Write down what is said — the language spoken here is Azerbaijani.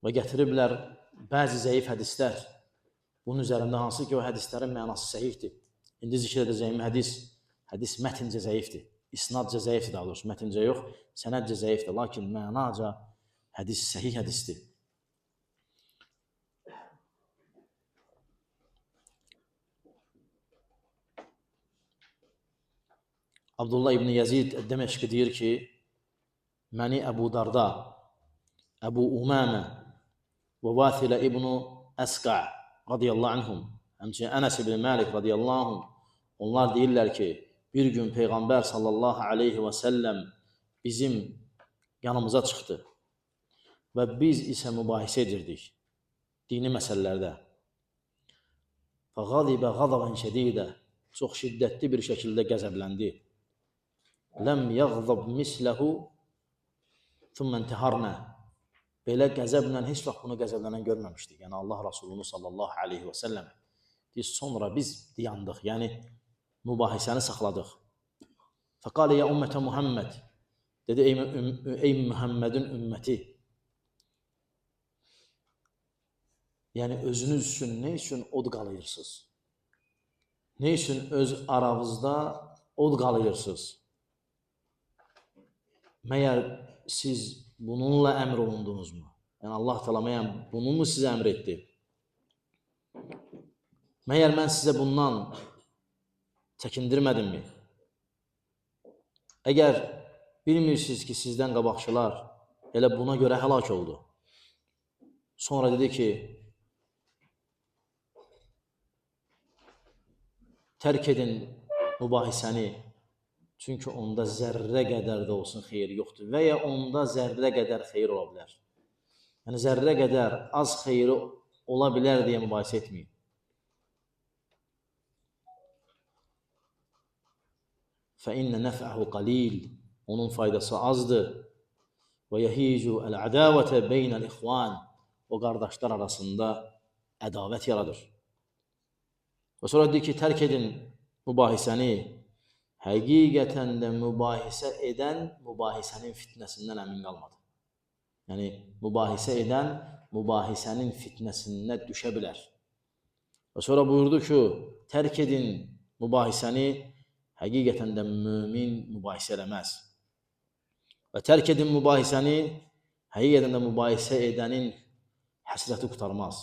Və gətiriblər bəzi zəif hədislər. Bunun üzərində hansı ki, o hədislərin mənası səhihdir. İndi zikr edəcəyim hədis, hədis mətincə zəifdir. İsnadca zəifdir daha doğrusu, mətincə yox, sənədcə zəifdir. Lakin mənaca hədis səhih hədisdir. Abdullah İbni Yazid Dəməşqi deyir ki, məni Əbu Darda, Əbu Umamə və Vasilə İbnu Əsqa radiyallahu anhum, həmçinin Ənəs ibn Malik radiyallahu anhum, onlar deyirlər ki, bir gün Peyğəmbər sallallahu aleyhi və səlləm bizim yanımıza çıxdı və biz isə mübahisə edirdik dini məsələlərdə. Fəğadibə qadaban şədidə, çox şiddətli bir şəkildə qəzəbləndi. Ləm yəğzab misləhu thumma intiharna. Belə qəzəblə heç vaxt bunu qəzəblənən görməmişdik. Yəni Allah Rasulunu sallallahu aleyhi və səlləm. Deyir, sonra biz dayandıq, yəni mübahisəni saxladıq. Fəqalə ya ümmətə Muhammed. Dedi, ey Muhammedin ümməti. Yəni özünüz üçün nə üçün od qalıyırsınız? Nə üçün öz aranızda od qalıyırsınız? Məyər siz bununla əmr olundunuzmu? Yəni Allah Teala məyər bunu mu sizə əmr etdi? Məyər mən sizə bundan çəkindirmədimmi? Əgər bilmirsiniz ki, sizdən qabaqçılar elə buna görə həlak oldu. Sonra dedi ki, tərk edin mübahisəni, çünki onda zərrə qədər də olsun xeyir yoxdur və ya onda zərrə qədər xeyir ola bilər. Yəni zərrə qədər az xeyri ola bilər deyə mübahisə etməyin. فَإِنَّ نَفْعَهُ قَلِيلٌ. Onun faydası azdır. Və yəhicu əl-ədavətə beynəl ixvan. O qardaşlar arasında ədavət yaradır. Və sonra deyir ki, tərk edin mübahisəni. Həqiqətən də mübahisə edən mübahisənin fitnəsindən əmin qalmadı. Yəni, mübahisə edən mübahisənin fitnəsinə düşə bilər. Və sonra buyurdu ki, tərk edin mübahisəni. Həqiqətən də mömin mübahisə eləməz. Və tərk edin mübahisəni, həqiqətən də mübahisə edənin həsrəti qurtarmaz.